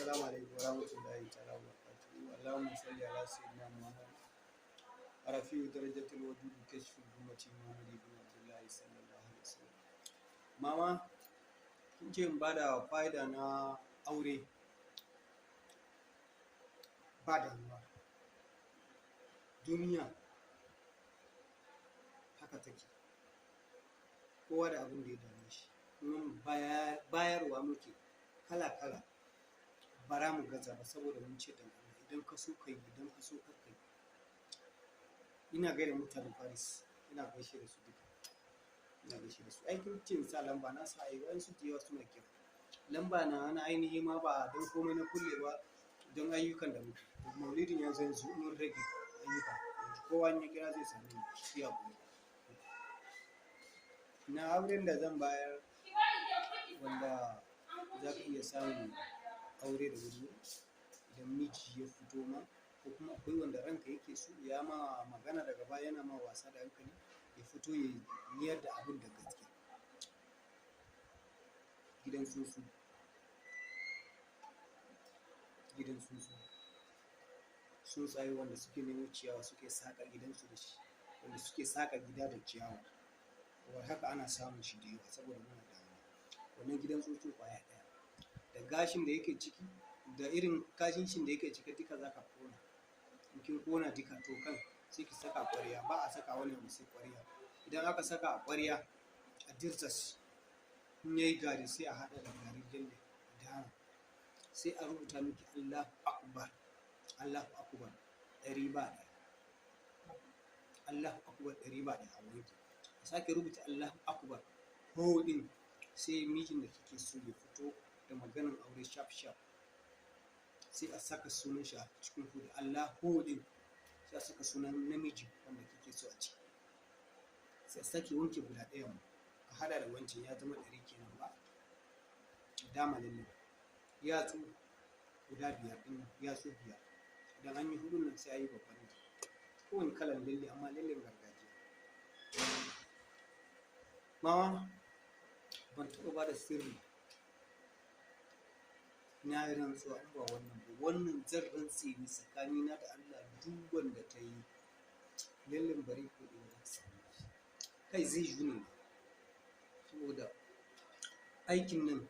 Assalamu alaikum warahmatullahi ta'ala wabarakatuh. Allahumma salli ala sayyidina Muhammad. Rafi'u darajatul wadud kashful ummati Muhammad ibn Abdullah sallallahu alaihi wasallam. Mama, kin ce in bada fa'ida na aure, ba damuwa. Duniya haka take. Kowa da abin da ya dame shi. Kuma bayarwa muke kala kala. Bara mu gaza ba saboda mun ce dan Allah, idan ka so ka yi, idan ka so kar ka yi. Ina gaida mutanen Paris, ina gaishe da su duka. Ina gaishe da su. Ai kin ce in sa lamba na sa, ai waƴansu da yawa suna kira. Lamba na ainihi ma ba don komai na kulle ba, don ayyukan da muke. Maulidin ya zo yanzu mun rage ayyuka. Yanzu kowa in ya kira zai same ni, yi hakuri. Na auren da zan bayar wanda za ka iya samun aure da wuri idan miji ya fito ma, ko kuma akwai wanda ranka yake so ya ma magana daga baya yana ma wasa da hankali, ya fito ya miyar da abun da gaske. Gidan tsuntsu. Gidan tsuntsu. Tsuntsaye wanda suke nemo ciyawa suke saƙa gidansu da shi, wanda suke saƙa gida da ciyawa. War haka ana samun shi da yawa saboda muna damuna. Wannan gidan tsuntsun ƙwaya ɗaya da gashin da yake ciki da irin kashin da yake ciki duka za ka ƙona. In kin ƙona duka tokan, sai ki saka a ƙwarya. Ba a saka wani abu sai ƙwarya. Idan aka saka a ƙwarya a dirza shi, in yayi gari sai a haɗa da garin gelle a dama. Sai a rubuta miki Allahu Akbar, Allahu Akbar ɗari ba ɗaya. Allahu Akbar ɗari ba ɗaya a wanke. A sake rubuta Allahu Akbar ho ɗin, sai mijin da kike so ya fito da maganan aure sharp sharp. Sai a saka sunan shi a cikin hudu, Allahu ɗin, sai a saka sunan namiji wanda kike so a ciki. Sai a sake wanke guda ɗayan ma, ka haɗa da wancan, ya zama 100 kenan ba. Dama lalle. Yatsu guda biyar ɗin nan, yatsu biyar. Idan an yi huɗun nan sai a yi babban nan. Kowane kalan lalle, amma lallen gargajiya. Mama, ban taɓa bada sirri. Na yi rantsuwa in ba wannan ba. Wannan zan rantse ne tsakanina da Allah, duk wanda ta yi lallen bari ko ɗaya za ta same shi. Kai zai yiwu ne saboda aikin nan,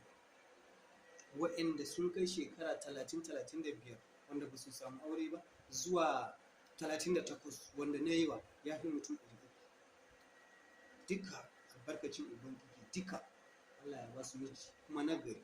waɗanda sun kai shekara 30, 35 wanda ba su samu aure ba, zuwa 38 wanda na yi wa, ya fi mutum 300. Duka albarkacin Ubangiji, duka Allah ya ba su miji kuma na gari.